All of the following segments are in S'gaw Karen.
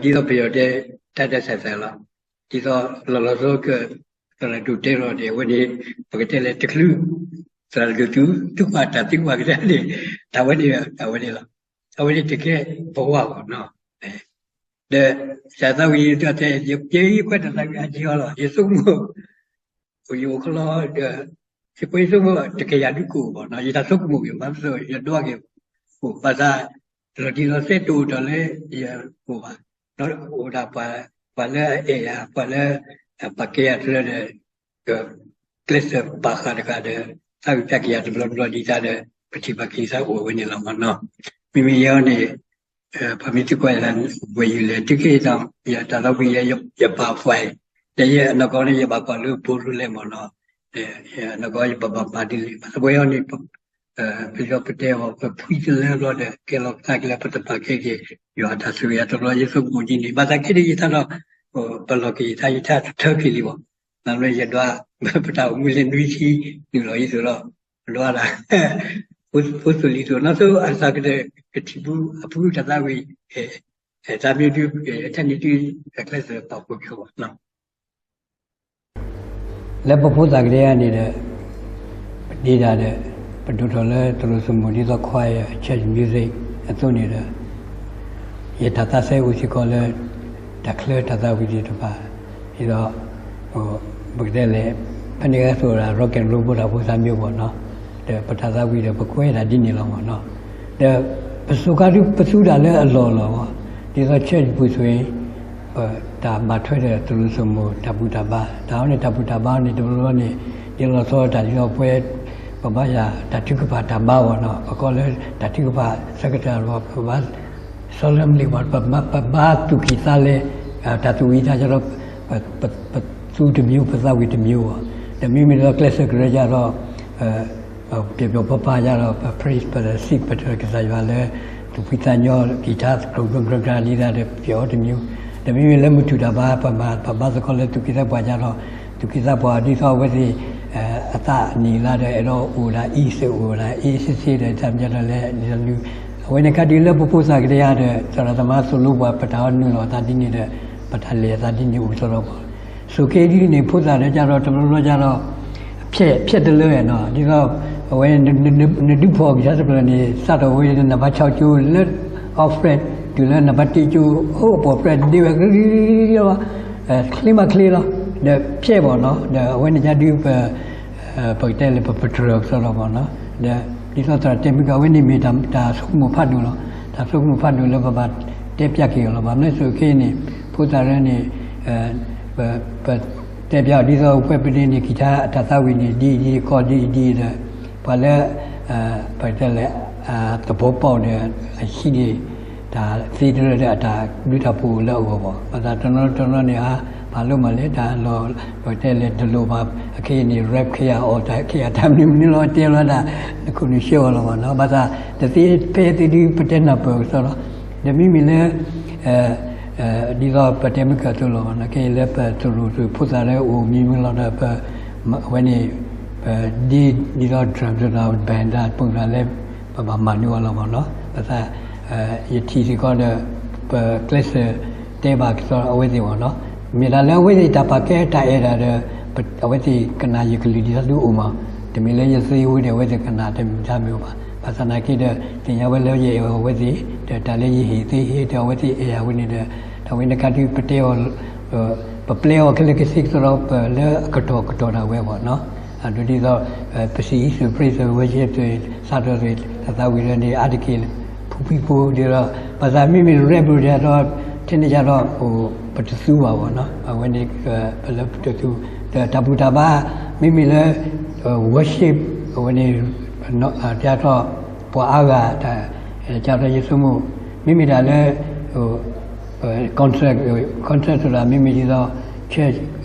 ဒ်သိးပယီၤတဲ တၢ်ဒၢစဲးသးလီၤ. ဒ်သိးလီၤလီၤဆီဆီ သရၣ်ဒိၣ်တဲလီၤန့ၣ် အဝဲန့ၣ် ပကတဲလဲၣ်တချုး သရၣ်ဒိၣ်သု သုကွၢ်တၢ်သံကွၢ်ကဒါန့ၣ် တၢ်ဝဲန့ၣ် တၢ်ဝဲန့ၣ်လီၤ. အဝဲန့ၣ်တကဲပဝဲဘၣ်နီၤ. ဒီးတၢ်သးဝံၣ်ယတဲ ယဲယကွၢ်တၢ်သးဝံၣ်အါက့အီၤလီၤ. ယဆိကမိၣ် ယအိၣ်ခီလီၤဒီး ယပှ့ၤဆိကမိၣ်တကယၤဒုကအိၣ်ဘၣ်နီၤ. ယတၢ်ဆိကမိၣ်က့ၤ ဘၣ်မနုၤယဒွးက့ၤ အိၣ်ဘၣ်သး လီၤတံၢ်လီၤဆဲးတအိၣ်ဒီးလၢယအိၣ်ဘၣ်. ဒီးအိၣ်ဒၣ်ပှၤလၢအအဲၣ်ယၤ ပှၤလၢ ပာ်ကဲယၤတလၢဒီး ကျဲးစၢးပာ်ဃာ်တဂၤဒီး သးဝံၣ်တၢ်ကယၤတဘျီဘျီဒ်တၢ်ဒီး ပထံၣ်ဘၣ်က့ၤသးအိၣ်ဝဲန့ၣ်လီၤမ့ၢ်နီၤ. မ့မ့ၢ်ယဲအံၤန့ၣ် ပှၤမ့ၢ်သံကွၢ်ယၤ ဝဲယူၤလဲၣ် တုၤခဲအံၤဒီး ယတၢ်သးဝံၣ်ယဲ ယပာ်ဖှိၣ် ဒီးယဲအနီၢ်ကီၢ်န့ၣ် ယဘၣ်ကွၢ်လၢ Baudelaire မ့ၢ်နီၤ. အနီၢ်ကီၢ်ယဘၣ်ဘၣ်ပာ်ဒ်လဲၣ် ဘၣ်သပှၢ်အံၤန့ၣ် ပယီၤပတဲအီၤ ပဖှံတလၢဘျီဒီး ကဲလီၤကသးကလဲၤ ပတပာ်ကဲက့ၤ ယွၤအတၢ်ဆိၣ်ဂ့ၤအတဘျီ ယဆိကမိၣ်ဒ်န့ၣ် ဘၣ်သးကဲဒ်ယထါဒီး ပလီၢ်က့ၤယထါ ယထါထၢက့ၤလံဘၣ်. နာ်လၢယဒွး ပတၢ်အိၣ်မူလၢနွံဆံ နုာ်လီၤအံၤသိးဒီး ဒွးဒၣ် ဖိသိၣ်လံၤသိး နီၢ်သိအသးကတၢၢ် ကထံၣ်ပူအဖုတၢ်သးဝံၣ် သးမ့ၢ်ဒုး ထဲန့ၣ်ဒုး ကျဲးစၢးပာ်ဖှိၣ်က့ၤအီၤဘၣ်. လၢပဖိသၣ်ကဒဲဧါန့ၣ်ဒီး ပဒ့ဒၣ်ဒီး ပဒိၣ်ထီၣ်လၢသရိာ်စိမိၣ် ဒ်သိး choir church music အသိးန့ၣ်ဒီး ယတၢ်သးစဲအိၣ်စ့ၢ်ကီးလၢ တၢ်ချၢတၢ်သးဝံၣ်သ့ၣ်တဖၣ် ဒ်သိး ပကတဲလဲၣ် ဖဲန့ၣ်ဂဲၤသိးဒၣ် rock and roll ဖိတၢ်ဖိသၣ်မ့ၢ်ဂီၢ်နီၤ ဒီးပတၢ်သးဝံၣ်ဒီး ပကွဲဒၣ်ဒ်န့ၣ်လီၤမ့ၢ်နီၤ. ဒီးပစူးကါဒုး ပသူဒၣ်လၢအလီၢ်လီၤမ့ၢ် ဒ်သိး church ပူၤဆိၣ်အံၤ ပတၢ်ဘၣ်ထွဲဒီးသရိာ်စိမိၣ် တၢ်ဘူၣ်တၢ်ဘါ တၢ်အီၤန့ၣ် တၢ်ဘူၣ်တၢ်ဘါန့ၣ် တဘျီဘျီန့ၣ် ဒ်လီၤဆီတၢ်ဒ်သိးပဝဲ ပဘါယၤတၢ်ထုကဖၣ်တၢ်ဘါဘၣ်နီၤ ပကိးလၢတၢ်ထုကဖၣ်ဆၢကတီၢ်လီၤ ပဘါ solemnly ဘၣ် ပဘါသူၣ်ကံၢ်သးလဲ တၢ်သူၣ်ဝံၣ်တၢ်ကဒီး ပသူတမျိုး ပသးဝံၣ်တမျိုးဘၣ် ဒီးမ့မ့ၢ်လၢကျဲးစၢးကရၢကဒီး ပျီပျီပၤပၤယၤဒီး ပ praise ပ seek ပတြၢၤကစၢ်ယွၤလၢ သူၣ်ဖှံသးညီ ကံၢ်ထါ ကြိၣ်ကြိၣ်ကြၢကြၢ ဒ်သးဒီး ပျီအီၤတမျိုး ဒီးမ့မ့ၢ်လၢမုၢ်ထူၣ်တၢ်ဘါ ပမၤပဘါသကိးလၢသူၣ်ကံၢ်သးပှၢ်ယၤဒီး သူၣ်ကံၢ်သးပှၢ်ဒ်သိးအဝဲသ့ၣ် အသးနံၣ်လါဒီး အဲၣ်ဒိးအိၣ်ဒၣ်အံၤစ့ၢ်အိၣ်ဒၣ်အ့စ့စ့ဒီး တၢ်မၤဒီးလဲၣ် ဒ်သိးနု အဝဲန့ၣ်ခါဒုးလၢပဖိသၣ်ကဒဲဧါဒီး သရၣ်သမါသိၣ်လိပှၤ ပတၢ်အီၣ်နုာ်လီၤအသးဒ်န့ၣ်ဒီး ပတၢ်လဲၤအသးဒ်န့ၣ်အိၣ်သိးဒီး ဆိးက့ဒ်န့ၣ် ဖိသၣ်ဒီးကဒီး တဘျီဘျီကဒီး ဖျဲး ဖျဲးတလၢနီၤ ဒ်သိး အဝဲနဒုးဖီၣ်က့ၤတၢ်တဖျၢၣ်န့ၣ် စးထီၣ်ဝဲနဘါဆီကၠိလၢ off fret တုၤလၢနဘါတ့ကၠိ အိၣ်ပိာ် fret ဒ့ဝဲ ချ့မးချ့လီၤ ဒီးဖျဲးဘၣ်နီၤ ဒီးအဝဲန့ၣ်ညါဒုး ပကတဲလၢပပတြၢၤကစီဒီးမ့ၢ်နီၤ ဒီးဒ်သိးသရၣ်တဲမုၢ်က အဝဲန့ၣ်မ့ၢ်တၢ်ဆိကမိၣ်ဖးဒိၣ်လီၤ တၢ်ဆိကမိၣ်ဖးဒိၣ်လၢပဘၣ်တဲပျးက့ၤအီၤလီၤ ဘၣ်မနုၤအဃိခဲအံၤန့ၣ် ဖိသၣ်ရၢန့ၣ် ပတဲပျးအီၤဒ်သိး ဝဲပဒ့န့ၣ် ကံၢ်ထါအတၢ်သးဝံၣ်န့ၣ် ဒ်အံၤဒ်အံၤ ကီၢ်ဒ်အံၤဒ်အံၤဒီး ပှၤလၢ ပကတဲလဲၣ် သဘီပီၣ်ဒီး အဟံးန့ၢ် တၢ်သ့တရၢဒီးအတၢ်ဘျုးတၢ်ဖှိၣ်လၢအဂီၢ်ဘၣ် ဘၣ်ဆၣ်တနီၤတနီၤန့ၣ် ဟါ ပာ်လၢမၤလဲၣ်တၢ်လီၢ် ပကတဲလဲၣ်တလိၣ်ဘၣ် အခဲအံၤန့ၣ် rap ခဲအံၤ အီၣ်တၢ်ခဲအံၤ တၢ်မနုၤမနုၤလီၤ တဲလီၤဒၣ် နခိၣ်နူာ်ဆှၢအီၤလီၤဘၣ်နီၤ ဘၣ်ဆၣ် တသ့ဖဲသ့ဒုး ပတဲနၢ်ပၢၢ်ကစီဒီး ဒီးမ့မ့ၢ်လၢ ဒ်သိးပတဲမုၢ်ကၢသိးလီၤ ခဲအံၤလၢပသရိာ်ဖိသၣ်လၢအိၣ်မံမုၢ်လီၤဒီး ပ အဝဲန့ၣ် ပဒ့ဒ်သိး drum တနီၤ band တၢ် ပုံစံလၢ ပဘၣ်မၤနုာ်အီၤလီၤမ့ၢ်နီၤ ဘၣ်ဆၣ် ယထံၣ်စ့ၢ်ကီးဒီး ပကျဲးစၢးတဲဘၣ်ကစီဒီးအဝဲသ့ၣ်မ့ၢ်နီၤ မ့ၢ်ဒၣ်လၢအဝဲသ့ၣ်တၢ်ပာ်ကဲတၢ်အဲၣ်တၢ်ဒီး အဝဲသ့ၣ်ကနၣ်ယကလုၢ်ဒ်သိးသုအိၣ်မး တမ့ၢ်လၢယသ့ဝဲဒီးအဝဲသ့ၣ်ကနၣ်တမံၤတမံၤဘၣ် ဘၣ်ဆၣ်နာ်က့ဒီး သ့ၣ်ညါဝဲလၢယအဲၣ်အဝဲသ့ၣ် ဒီးတၢ်လၢယဟ့ၣ်သ့ဟ့ၣ်ဒီးအဝဲသ့ၣ်အဲၣ်ယၤဝဲန့ၣ်ဒီး တၢ်ဝဲန့ၣ်ခါဒုးပတဲအီၤ ပပျဲအီၤခဲလၢာ်ခဲဆ့ကစီဒီး ပလၢအကတီၢ်ကတီၢ်ဒၣ်ဝဲမ့ၢ်နီၤ အဒိဒ်သိး ပစံး praise and worship စးထီၣ် တၢ်သးဝံၣ်လၢန့ၣ် အါတက့ၢ် ဖိဖံဖိဒ်သိး ဘၣ်ဆၣ်မ့မ့ၢ် rap ဒီး ထဲန့ၣ်ယၤဒီး ပတသူဘၣ်မ့ၢ်နီၤ အဝဲန့ၣ် ပလၢပတသူ ဒီးတၢ်ဘူၣ်တၢ်ဘါ မ့မ့ၢ်လၢ worship အဝဲန့ၣ် ကၢ်ထီၣ် ပှၤအါဂၤ ကၢ်ထီၣ်ယဆိကမိၣ် မ့မ့ၢ်တၢ်လၢ concert, concert ဆိုတာ မ့မ့ၢ်ဒ်သိး church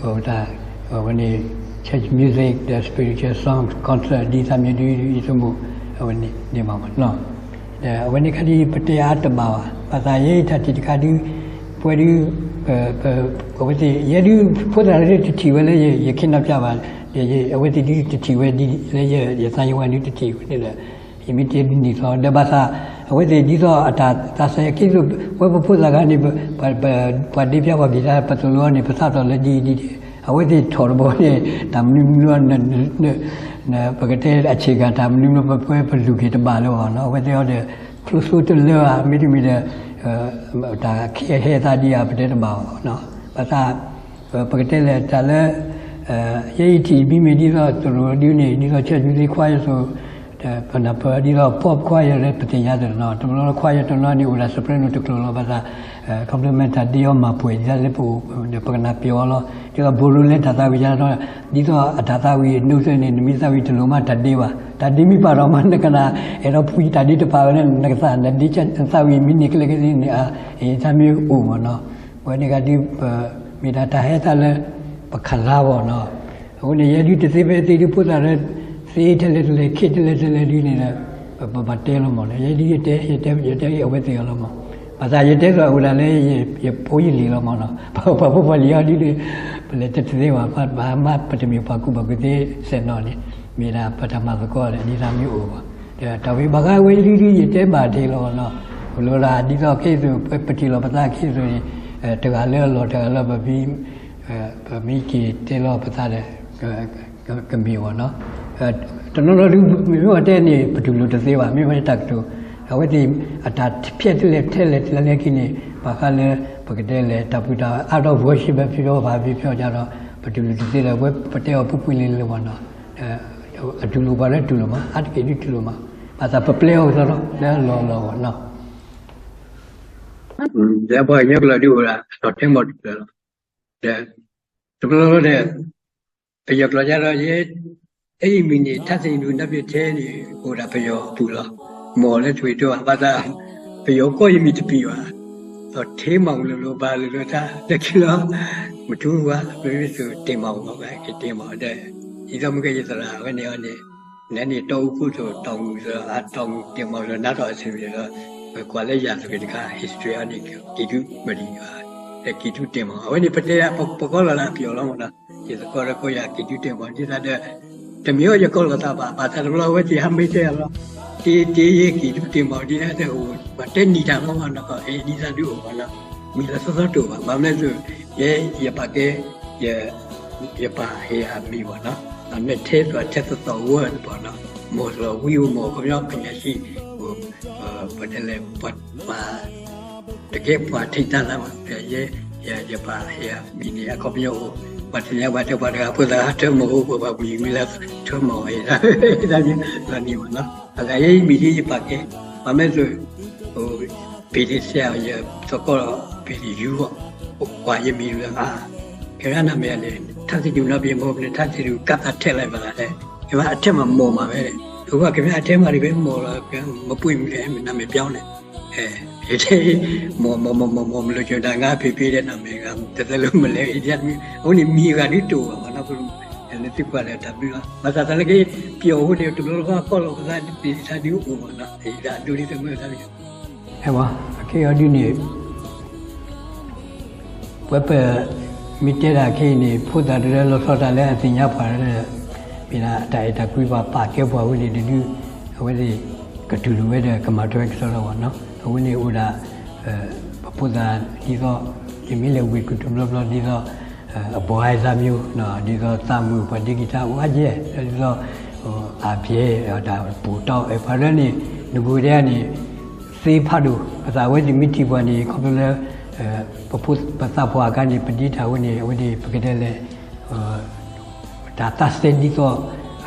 တၢ် အဝဲန့ၣ် church music ဒီး spiritual song concert ဒ်သးမံၤဒ်ယဆိကမိၣ် အဝဲန့ၣ်ဒ်မ့ၢ်နီၤ ဒီးအဝဲန့ၣ်ခါဒ်ပတဲအါတဘၣ်ဘၣ် ဘၣ်ဆၣ်ယဲယတၢ်ထံၣ်တခါဒုး ပဝဲဒုး အဝဲသ့ၣ် ယဲဒုး ဖိသၣ်လၢတထံၣ်ဝဲလၢယ ယခ့နီၣ်ပျးဘၣ် ဒီးအဝဲသ့ၣ်ဒုးတထံၣ်ဝဲဒ်လၢယ ယသးယဝဲဒုးတထံၣ်ဝဲန့ၣ်ဒီး ယမ့ၢ်တဲဒ်န့ၣ်သိး ဒီးဘၣ်ဆၣ် အဝဲသ့ၣ်ဒ်သိးအတၢ်သးစဲက့သိး ဝဲပဖိသၣ်ဂၤန့ၣ် ပှၤဒ့ဖျါပှၤက့ၤတၢ် ပသိၣ်လိအီၤန့ၣ် ပသးထီၣ်လၢဒ်အံၤဒ်အံၤ, အဝဲသ့ၣ်ထီၣ်တဘျီန့ၣ် တၢ်မနုၤမနုၤလီၤ ပကတဲအဆ့ကၤတၢ်မနုၤမနုၤ ပပှဲပလူၤက့ၤတဘၣ်လၢၤဘၣ်နီၤ, အဝဲသ့ၣ်အီၤဒီး ချိၣ်ဆိတလၢဧါ မ့တမ့ၢ်ဒီး တၢ်ခံဟဲသးဒ်ဧါ ပတဲတဘၣ်အီၤနီၤ, ဘၣ်ဆၣ် ပကတဲလဲၣ်တၢ်လၢ ယဲအံၤထံၣ်မ့မ့ၢ်ဒ်သိးသရိာ်ဒုန့ၣ် ဒ်သိး Church Music Choir အသိး ပနၢ်ပၢၢ်ဒ်သိး Pop Choir လၢ ပသ့ၣ်ညါသ့ၣ်နီၤ, တဘျီလၢ choir တနီၤန့ၣ် အိၣ်ဒၣ် soprano တကျိၤလီၤ, ဘၣ်ဆၣ် ခီဖျိမ့ၢ်တၢ်ဒ့အီၤမၤပှဲၤဒ်သိးလၢပအိၣ် ပကနၢ်ပၢၢ်အီၤလီၤ, ဒ်သိး Borrow လၢတၢ်သးဝံၣ်ယါနီၤ, ဒ်သိးအတၢ်သးဝံၣ် note န့ၣ် နမ့ၢ်သးဝံၣ်တလိၣ်မး တၢ်ဒ့ဘၣ်, တၢ်ဒ့မ့ၢ်ပာ်ထီၣ်မး နကနၣ်အဲၣ်ဒိးဖှံတၢ်ဒ့တဖၣ်ဝဲလၢ နကသး နဒ့သးဝံၣ်မ့ၢ်န့ၢ်ကျဲကသ့န့ၣ် အတၢ်မ့ၢ်အိၣ်မးနီၤ, ဝဲန့ၣ်ဂၤဒ် မ့ၢ်ဒၣ်တၢ်ဟဲသးလၢ ပခလါဘၣ်နီၤ, အဃိန့ၣ် ယဲဒုတသ့ဖဲသ့ဒုဖိသၣ်လၢ သ့ထဲလဲၣ်ထဲလဲၣ် ခ့ထဲလဲၣ်ထဲလဲၣ်ဒုန့ၣ်ဒီး ပဘၣ်တဲလီၤမးနီၤ, ယဲဒုယတဲ ယတဲ ယတဲအဝဲသ့ၣ်အီၤလီၤမး, ဘၣ်ဆၣ်ယတဲသိးအဝဲဒၣ်လၢ ယဖိယလံၤလီၤမးနီၤ, ပှၤဖိပှၤလံၤအီၤဒုန့ၣ် ပလဲၤတသ့ဘၣ်, ဘၣ်မးပတမ့ၢ်ပှၤကူၣ်ဘၣ်ကူၣ်သ့စဲးနီၤန့ၣ်, မ့ၢ်ဒၣ်ပတၢ်မၤသကိးဒီး ဒ်သးမ့ၢ်အိၣ်ဘၣ်, ဒီးတၢ်ဝံၤဘၣ်ဃးဝဲဒုဒုယတဲဘၣ်ထဲလီၤနီၤ, အိၣ်လီၤဒၣ်ဒ်သိးခဲအံၤသိး ပထံၣ်လီၤပသးခဲအံၤသိးန့ၣ် တဂၤလၢအလီၢ်တဂၤလၢပမ့ၢ် ပမ့ၢ်က့ၤတဲလီၤပသးဒီး ကမ့ၢ်အီၤနီၤ, တနီၤနီၤဒု မ့ၢ်ဝဲတဲန့ၣ် ပတူၢ်လိာ်တသ့ဘၣ်, မ့ၢ်ဝဲတၢ်ကတိၤ အဝဲသ့ၣ်အတၢ်ဖျဲးထဲလဲၣ်ထဲလဲၣ်ထဲလဲၣ်က့ၤန့ၣ် ဘၣ်ဃးလၢ ပကတဲလဲၣ် တၢ်ပူၤတၢ် art of worship ဖဲဖဲဖဲဖဲဒီး ပတူၢ်လိာ်တသ့ဒီး ပဝဲပတဲအီၤပူၤကွံာ်လံလၢမးနီၤ, အတူၢ်လိာ်ပှၤလၢတူၢ်လိာ်မး အါတက့ၢ်ဒုတူၢ်လိာ်မး, ဘၣ်ဆၣ်ပပျဲအီၤကသီလီၤ လၢအလီၢ်လီၢ်နီၤ ဒီးပှၤကညီကျိာ်ဒုအိၣ်ဒၣ် အလီၤထဲမီၢ်တကျၢၤလီၤ, ဒီး တဘျီလီၤဒီး ပယီၤကျိာ်ညါဒီး ယဲ အဲအံၤမံၤန့ၣ် ထါသ့ၣ်နူနၢ်ပၢၢ်ထဲန့ၣ် အိၣ်ဒၣ်ပယီၤအပူၤလီၤ, မီၢ်လၢတဝံၤတအိၣ်ဘၣ် ဘၣ်သး ပယီၤကီၢ်ယမံၤတပံၤဘၣ်, ဒီးထဲမီၢ်လိၤလိၤဘၣ်လိၤလိၤတၢ် လၢခံလီၤ, မထူဘၣ် ပမ့ၢ်သ့ၣ်တဲမီၢ်ဘၣ် ကတဲမီၢ်ဒီး ဒ်သိးမ့ၢ်ကဲယသရၣ်ဝဲန့ၣ်အီၤန့ၣ် နန့ၣ်တီအူခိၣ်သိး တီမုၢ်သိး အတီမုၢ်တဲမီၢ်သိး နါထီၣ်အဆၢၣ်မဲာ်ဒီး ပကွၢ်လၢယၤသ့ၣ်တခါ history အီၤန့ၣ် က့ၤဒုမၤဒံးဘၣ်, ဒီးက့ၤဒုတဲမီၢ် အဝဲန့ၣ် ပတဲယၤ ပကီၢ်လီၤလၢအပျီလီၤမးနီၤ, ယသကိးဒီးကိးယၤက့ၤဒုတဲမီၢ် ဒ်သးဒီး တမ့ၢ်အီၤယကီၢ်လီၤသးဘၣ်, ဘၣ်ဆၣ်တဘျီအဝဲသ့ၣ်ဟးမ့ၢ်တဲယၤလီၤ, တ့တ့ယဲက့ၤဒုတဲမီၢ် ဒ်သးဒီးအိၣ် ပှၤတဲနံၤတၢ်လီၤမးနီၤ, ဒ်သးဒုအိၣ်မးနီၤ, မံၤလီၤသီသီတအိၣ်ဘၣ်, ဘၣ်မနုၤလဲၣ် ယဲယပာ်ကဲ ယပာ်ဟ့ၣ်အမံၤမးနီၤ, မ့ၢ်ထဲသိးထဲသိးသိးဝဲတပီၤနီၤ, မီၢ်သိးဝံအိၣ်မီၢ် ခီပညီပညာရှိ ပတဲလဲၣ် ပှၤ တကဲပှၤထံၣ်တၢ်လၢမး ယပာ်ဟ့ၣ်အမံၤန့ၣ် အခီပညီအိၣ် ပှၤသ့ၣ်ညါပှၤတဲပှၤတဂၤဖိသၣ်ဟးထၢမီၢ်အိၣ် ပှၤပှၤဝံၤမံၤလၢထၢမီၢ်ဝဲ တၢ်မံၤလီၤနီၤ, အဂၤယဲအံၤမံၤဒ်ယပာ်ကဲ ပှၤမ့ၢ်သိး ပ့ၤတစဲး ယသကိး ပ့ၤတယူၢ် ကွၢ်ယမံၤလၢ ကဲဒၣ်နမ့ၢ်န့ၣ် ထါသ့ၣ်ဒူၣ်နီတဘ့ၣ်မ့ၢ် ထါသ့ၣ်ဒူၣ်ကသးထဲလဲၣ်ဘၣ်လဲၣ်, ကဲဘၣ်အထဲမးမီၢ်မးဝဲ, အဃိကဲမ့ၢ်အထဲမးဒ်ဝဲမီၢ်လီၤ မပှ့ၤမံၤလဲၣ် နမ့ၢ်ပျီန့ၣ်, ယတဲ မီၢ်မီၢ်မီၢ်မီၢ်မီၢ်မီၢ် မ့ၢ်လၢကၠီတၢ်ငါဖံးဖံးဒီးနမ့ၢ်ဂၤ တသဲလၢမလဲၣ်, အဃိန့ၣ်မံၤအဂၤဒုးတအိၣ်ဘၣ်မးနီၤ, လၢသုကွၢ်လၢတၢ်ဘျုးလီၤ, ဘၣ်ဆၣ်သးလၢက့ ပျီၢ်အဃိန့ၣ် တဘျီတခီၣ်ကီၢ်လီၤပသးဒ်သးဒုးအိၣ်မးနီၤ, ယဒၣ်ဒိလံသးမုၢ်သးမံၤ ဟဲဝဲ အခဲအံၤဒ်န့ၣ် ပဝဲပ မ့ၢ်တဲဒၣ်ခဲအံၤန့ၣ် ဖိသၣ်တလၢလီၤဆီတၢ်လၢအသ့ၣ်ညါပှၤလၢ မ့ၢ်ဒၣ်တၢ်အဲၣ်တၢ်ကွံပှၤပာ်ကဲပှၤဝဲန့ၣ်တဒု အဝဲသ့ၣ်ကတူၢ်လိာ်ဝဲဒီးကမၤထွဲကစီဒီလီၤနီၤ, အဝဲန့ၣ်အိၣ်ဒၣ် ပဖိသၣ်ဒ်သိး ယမ့ၢ်လဲၤဝ့ၢ်ကုၢ်တဘျီဘျီဒ်သိး အဘီအသးမံၤ ဒ်သိးသးမုာ်ပှၤဒ့ကံၤထါအိၣ်အါယဲၢ် ဒ်သိး အပျဲၢ်တၢ်ပူၤတီၢ်အဲၣ်ပှၤလၢန့ၣ် နဘူးဒဲန့ၣ် သ့ဖးဒိၣ် အသးအဝဲသ့ၣ်မ့ၢ်ထံၣ်ပှၤန့ၣ် ခီဖျိလၢ ပဖိပသးပှၢ်အခါန့ၣ် ပဒ့တၢ်ဝဲန့ၣ် အဝဲန့ၣ် ပကတဲလဲၣ် တၢ်သးစဲဒ်သိး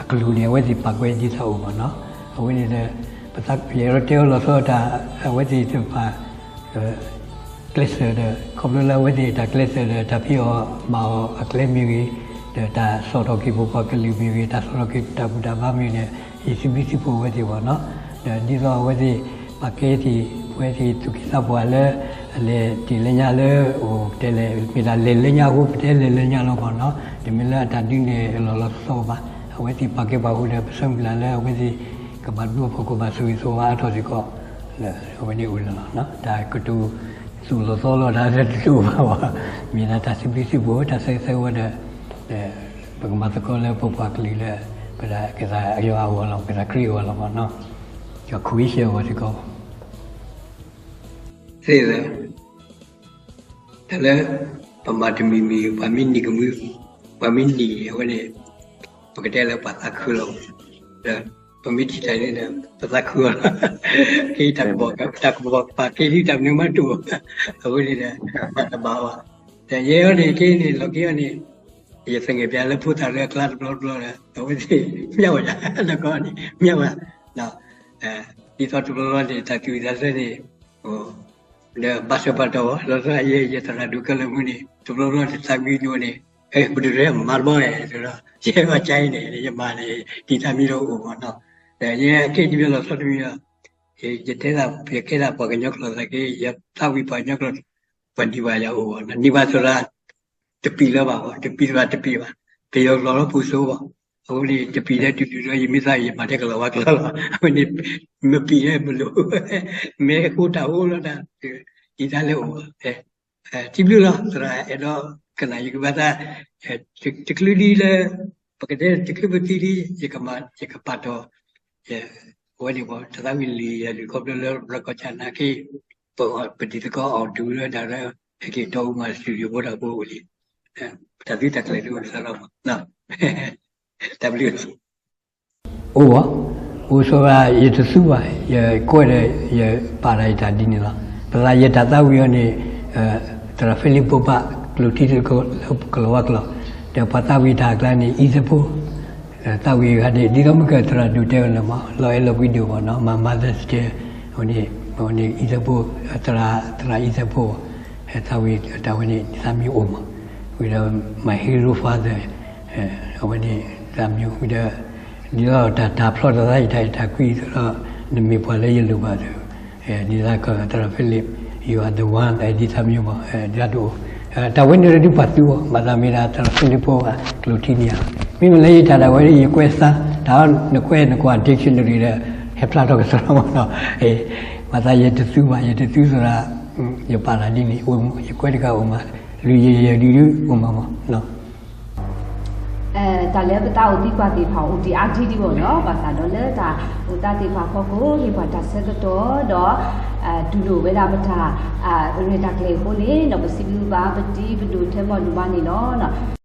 အကလူးန့ၣ် အဝဲသ့ၣ်ပာ်ကွဲဒ်သိးအိၣ်မးနီၤ, အဝဲန့ၣ်ဒီး ပသးယအဲၣ်ဒိးတဲအီၤလီၤဆီတၢ် အဝဲသ့ၣ်တဖၣ် ကျဲးစၢးဒီး ခီဖျိလၢအဝဲသ့ၣ်တၢ်ကျဲးစၢးဒီး တၢ်ဖံးအီၣ်မၤအီၣ်အကျဲမ့ၢ်ဂ့ၤ, ဒီးတၢ်ဆီၣ်ထီၣ်က့ၤပပှၤကလုာ်မ့ၢ်ဂ့ၤ, တၢ်ဆီၣ်ထီၣ်က့ၤတၢ်ဘူၣ်တၢ်ဘါမ့ၢ်ဂ့ၤန့ၣ် ယစံးဘျုးစံးဖှိၣ်အဝဲသ့ၣ်ဘၣ်နီၤ, ဒီးဒ်သိးအဝဲသ့ၣ်ပာ်ကဲသ့ၣ် အဝဲသ့ၣ်သူၣ်က့သးပှၢ်လၢ အလဲၤတ့ၢ်လၢညါလၢ အိၣ်တဲလဲၣ် မ့ၢ်ဒၣ်လဲၤလၢညါအဃိ ပတဲလဲၤလၢညါလီၤဘၣ်နီၤ, တမ့ၢ်လၢအတၢ်ဒုးနဲၣ်အလီၢ်လီၤဆီဆီဘၣ်, အဝဲသ့ၣ်ပာ်ကဲပှၤအဃိဒီး ပဆၢမုၢ်လၢ်လၢအဝဲသ့ၣ် ကဘၣ်ဒိအဖီခိၣ်ဘၣ်ဆိၣ်ဂ့ၤဆိၣ်ဝါအါထီၣ်စ့ၢ်ကီး လၢအဝဲန့ၣ်အိၣ်လီၤနီၤ, တၢ်ကတိၤသူၣ်လီၤသီလီၤတၢ်လၢတလိၣ်ဘၣ်ဘၣ်, မ့ၢ်ဒၣ်တၢ်စံးဘျုးစံးဖှိၣ် တၢ်ဆၢဂ့ၤဆၢဝါဒီး ပကမၤသကိးလၢပပှၤကလုာ်လၢ ပဒၣ်ကစၢ်ယွၤအဂီၢ်လီၤ ကစၢ်ခရံာ်အဂီၢ်လီၤဘၣ်နီၤ, ကီၢ်ခူအံၣ်စဲးအဂီၢ်စ့ၢ်ကီးဘၣ် သ့ၣ်သၢ တၢ်လၢ ပမၤတမံၤမံၤ ပှၤမ့ၢ်နံၤကမှံ ပှၤမ့ၢ်နံၤအဝဲန့ၣ် ပကတဲလၢပှၤသးခုလီၤ. ဒီးပမ့ၢ်ထံၣ်တၢ်န့ၣ်ဒီး ပသးခုအီၤလီၤ. က့ၤတၢ်ကဘီ တၢ်ကဘီပာ်က့ၤလံ တၢ်မနုၤမးတအိၣ် အဝဲန့ၣ်ဒီး ပှၤတဘၣ်အီၤ ဒီးယဲအံၤန့ၣ် က့ၤန့ၣ် လီၤက့ၤအီၤန့ၣ် ယသ့ၣ်ညါပျးလၢဖိသၣ်လၢအကျါတဘျီတဘျီဒီး အဝဲသ့ၣ် မ့ၢ်ဝဲဒၣ် နကီန့ၣ် မ့ၢ်ဝဲ ဒ်သိးတဘျီဘျီန့ၣ် တၢ်သူၣ်ဝံၣ်သးဆၢန့ၣ် ဒီးဘၣ်ဆၢဘၣ်တီၢ်အီၤ လီၤဆီယဲ ယသရၣ်ဒိၣ်ခဲလၢာ်မုၢ်န့ၣ် တဘျီဘျီန့ၣ် သးမံဒိၣ်န့ၣ် ပဒုးရဲမၤတဘျီဒီး ယဲဘၣ်ကါအံၤန့ၣ် ယမၤန့ၣ် ဒ်သးမံဒီးအိၣ်မးနီၤ. ဒီးယဲက့ၤတမံၤလီၤဆီတမံၤဒီး ယတဲဒၣ် ယကဲဒၣ်ပှၤကညီကျိာ်သးက့ ယသးဝံၣ်ပှၤကညီကျိာ် ပှၤနံၤဘၣ်ယၤအိၣ်ဘၣ်နီၤ နံၤဘၣ်သရၣ် တပံၤလၢၤဘၣ်ဘၣ် တပံၤသရၣ်တပံၤဘၣ် ပယီၤကျိာ်လီၤပူၤစိဘၣ် အဃိန့ၣ် တပံၤလၢတုၤတုၤလၢယမ့ၢ်သးယမၤတဲကလီၤဝါကျိာ်လီၤ အဃိန့ၣ် မပံၤလၢမလိၤ မ့ၢ်ဟဲဃိတၢ်အိၣ်လီၤတၢ် ဒ်တၢ်လၢအိၣ်ဘၣ် ထံဘျုးလီၤ သရၣ်အဲၣ်ဒိးကနၣ်ယကဘၣ်သး တချုးဒ်လၢ ပကတဲတချုးပသံဒ် ယကပာ်တီၤ အဝဲန့ၣ် တၢ်သးဝံၣ်လံယၤဒုးခီဖျိလၢရကီၢ်ကၠနါက့ ပတံၤသကိးအီၣ်ဒူလၢဒၣ်လၢ ဟဲက့ၤတီအူမၤစူၤယိဖိတၢ်ဖိအိၣ်လံ တၢ်သံတၢ်ကျဲၤဒုးအိၣ်စးထီၣ်မး တၢ်ဘျုးလီၤ အိၣ်ဘၣ်, အိၣ်ဆိဘၣ် ယတသူဘၣ် ယကွဲးဒီး ယပာ်တၢ်ယတၢ်ဒ်န့ၣ်လီၤ. ပသးယတၢ်သးဝံၣ်အီၤန့ၣ် သရၣ်ဖဲလံးဖိဘၣ် ကျိၣ်ထံတကလီၤဝါကျိာ်, ဒီးပှၤသးဝံၣ်တၢ်အကျါန့ၣ် အံသဖိ, သးဝံၣ်ဂၤန့ၣ် ဒ်သိးမုၢ်ကသရၣ်ဒိၣ်တဲဝဲလၢမး လီၤအဲၣ်လီၤကွံဒိၣ်မးနီၤ မၤ Mother's Day အဝဲန့ၣ် အဝဲန့ၣ် အံသဖိ သရၣ် သရၣ်အံသဖိ သးဝံၣ်တၢ်ဝဲန့ၣ် သးမံအိၣ်မး, ဝံၤဒီး my hero father အဝဲန့ၣ် သးမံဝံၤဒီး ဒ်သိးတၢ်တၢ်ဖျီတၢ်သးယတၢ်အဲၣ်တၢ်ကွံဒီး နမ့ၢ်ပှၤလၢယလိၣ်ဘၣ်ဒီး ဒ်သိးသရၣ်ဖဲလံး you are the one ဒ်သးမံမး ဒ်တအိၣ် တၢ်ဝဲန့ၣ်ဒုးပှၤသူအီၤ မၤသးမ့ၢ်ဒၣ်သရၣ်ဖဲလံးဖိကျိၣ်ထံန့ၣ်ဧါ, မ့မ့ၢ်လၢယတၢ်ဒၣ်ဝဲဒၣ် ယကွဲးသး တၢ်နကွဲးနကွၢ် dictionary ဒီး ဟဲဖျါထီၣ်ကသရၣ်မးနီၤ, မၤသးယတသူဘၣ် ယတသူသရၣ် ယပာ်လၢဒ်န့ၣ် ယကွဲးတဂၤအိၣ်မး လွံၢ်ယဲၢ်ယဲၢ်ဒုးဒုးအိၣ်မးမး တၢ်လၢပသးအိၣ်သံကွၢ်သ့ၣ်တဖၣ်အိၣ်ဒံးအါဒံးဒံးဘၣ်နီၤ, ဘၣ်ဆၣ်ဒီးလၢတၢ်အိၣ်သးသ့ၣ်တဖၣ်အဖီခိၣ် ဟ့ၣ်ပှၤတၢ်ဆၢကတီၢ်ဒီး တူၢ်လိာ်ဝဲဒၣ်ပတၢ်ရဲၣ်တၢ်ကျဲၤအဃိန့ၣ်ဒီး ပစံးဘျုးဘၣ်ပတံၤပဒိၣ်ထဲမီၢ်ဒိၣ်မးန့ၣ်လီၤ.